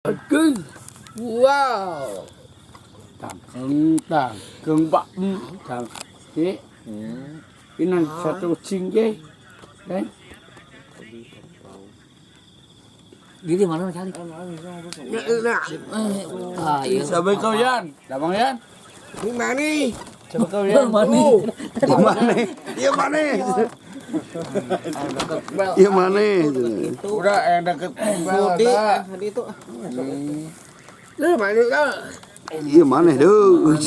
Oke. Wow. Tangkeng tangkeng pak tang. Ki. Ini satu cingke. Kan? Jadi mana cari? Ah, iya. Sampai kau Yan. Damang Yan. Ini mana? Coba kau Yan. Mana? Mana? Iya mana? Iya mana? Udah yang deket bel ada. Itu. Ini mana kan? Iya mana deh?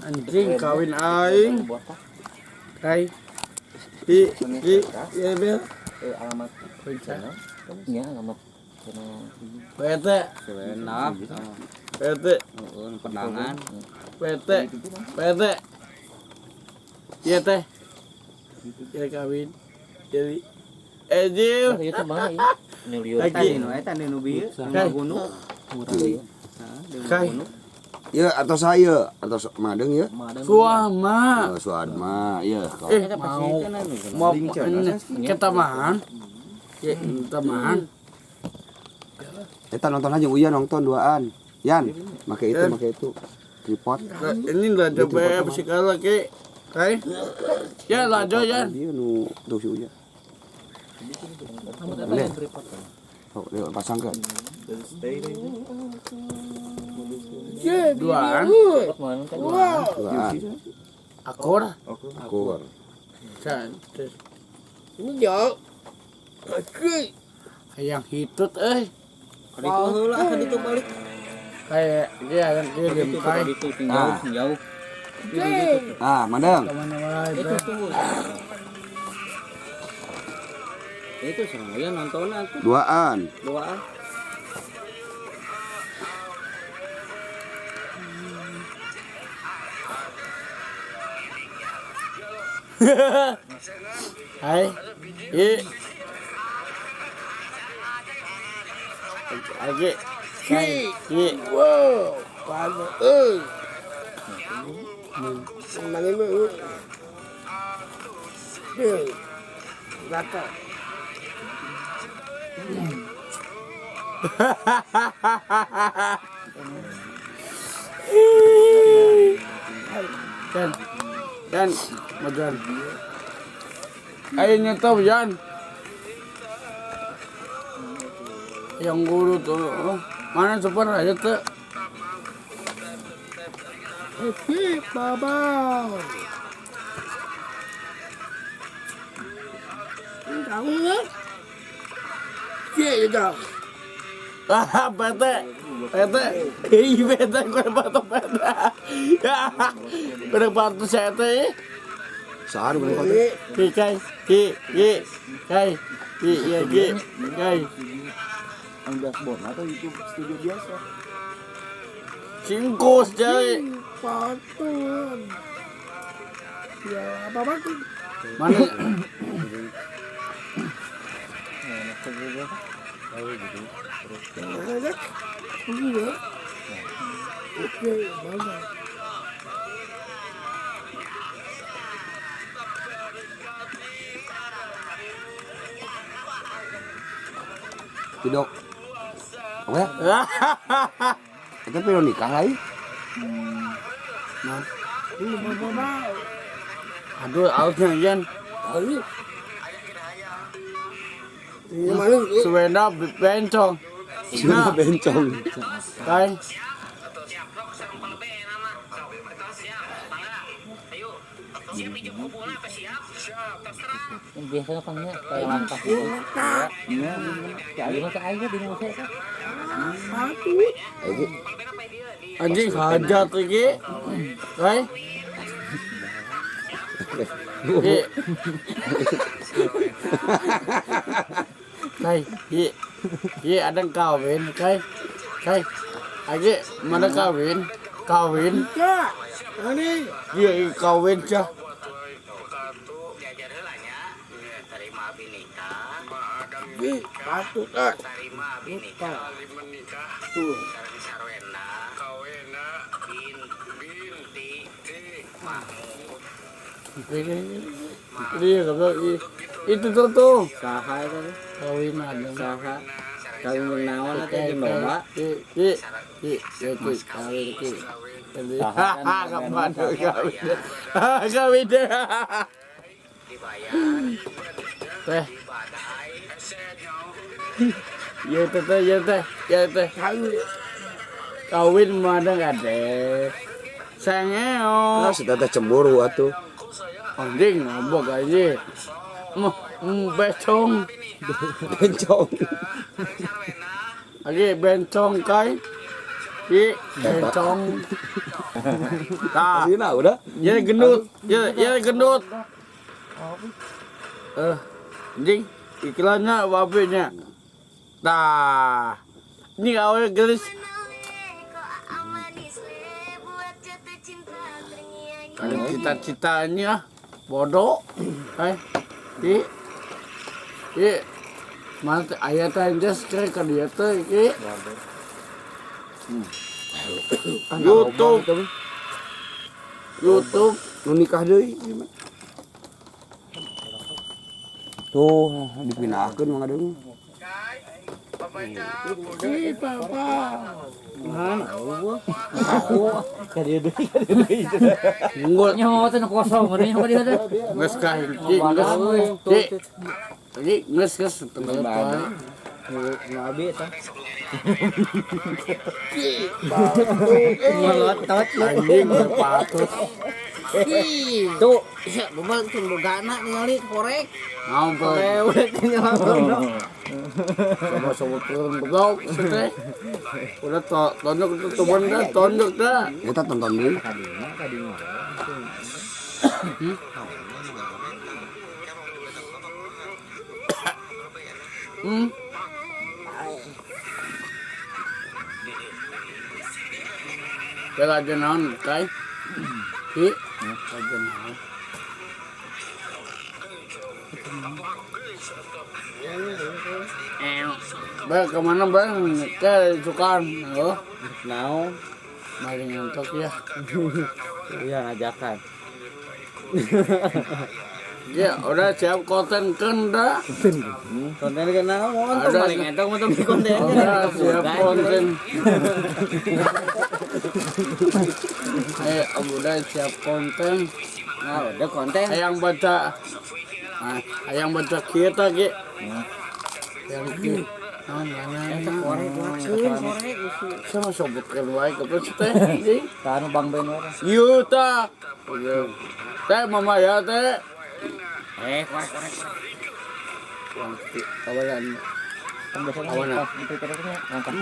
Anjing kawin aing. Kai. Di di ya bel. Alamat. Ya, alamat. PT Enak. PT Penangan. PT PT. Iya teh. Ya kawin. Jadi Ejil. Itu mana ya? Lagi. Eta nu bieu, Kai. Kai. Ya atau saya atau madeng ya? Suama. Oh, Suadma, ya. Mau mau ketamaan. Ya, ketamaan. Eta nonton aja Uya nonton duaan. Yan, make itu, make itu. Tripod. Ini lah coba sekali lagi. Kai. Ya lah jo Yan. Dia nu tuh si Uya. Boleh. Oh, lewat pasang kan. Duaan. Duaan. Akur. Akur. Cantik. Ini jauh. Oke. Yang hitut euy. Kaditu heula kaditu balik. Kayak dia yang kirim kai. Kaditu jauh jauh. Ah, madeng. Kemana wae. Itu tunggu. Itu saya nonton atuh Duaan. duaan. Hai. I. Lagi. Kai. I. Wow. Mana? Eh. Mana ini? Eh. Rata. Dan. Dan. Majuan. Ayo nyetop Yan. Yang guru tuh. Oh, mana super aja tuh. Oke, bye-bye. Tahu nggak? Iya, itu. Ah, PT. PT. Ih, PT kurang batu PT. Kurang batu saya teh. Sahar bukan kota. Ki kai, ki, ki, kai, ki, ya ki, kai. Ang dashboard atau YouTube studio biasa. Cingkos jadi. Patut. Ya, apa-apa tuh. Mana? Ada. Iya. Oke, bye-bye. Tidak. Oke. Itu piro nikah lagi? Nah. Aduh, outnya Yan. Ini mana? Suwenda bencong. Sudah bencong. Kai. Biasanya kan ya kayak langkah gitu. Iya. Gimana ke aja di musik kan? Patut. Anjing hajat lagi. Kai. Ki. Kai, ki. Ki ada kawin, kai. Kai. Lagi mana kawin? Kawin. Ya. Ini. Iya, kawin cah. Ini patut. Ah. Lupa. Tuh. Ini, ini, itu tuh tuh. Saha eta teh? Kawin ada. Saha. Kawin jeung naon atuh jeung domba. Ki, ki, ki, ki, ki, kawin ki. Kapan kawin? Kawin deh. Teh. Ya teh, teh, ya teh, ya teh. Kawin mana ada? Sengeo. Nah, si teteh cemburu atuh. Anjing mabok aja. Bencong. Bencong. Lagi bencong kai. Ki, bencong. Tah, Sina udah. ya gendut. Ya, ya gendut. Eh, anjing, iklannya wabenya. Tah. Ini awalnya gelis. Ada cita-citanya bodoh. Eh, ki. Ki. Mana teh aya teh anjas ke ka dieu teh ki. YouTube. YouTube. Nu nikah deui ieu mah. Tuh, dipindahkeun Mang Adeng. Ki papa. Mana eueuh. Ka dieu deui, ka dieu deui. Ngut Nyawa teh nu kosong ngeureun ka dieu teh. geus ka ki geus. Ki. Ki geus geus tenggelam wae. Nu abi eta. Melotot lu. Anjing patut. Tuh, sia bebal teh bogana ningali korek. Naon teh? Lewet nyelamat. Coba sobat turun goblok teh. Udah tonjok itu tuban dah, tonjok dah. Eta tonton deui. Hmm. Bela aja naon kai. Ki, aja naon. Bel kemana bel? Ke sukan, oh. Naon? Mari ngantuk ya. Iya ngajakan. Ya, udah siap konten kan dah. Konten ke naon? Untung Ada. paling entong untung di konten. Udah siap konten. Eh, udah siap konten. Nah, udah konten. Hayang baca, ah, hayang baca kita ki. Yang ki. Naon mana? Korek wakeun, korek. Sama sobutkeun wae kepeus teh. Anjing. Tah nu Bang Ben wae. Yuta. Teh mama ya teh. Eh, korek korek. Kawalan. Kan biasanya Awan, pas di Twitter itu ngangkat.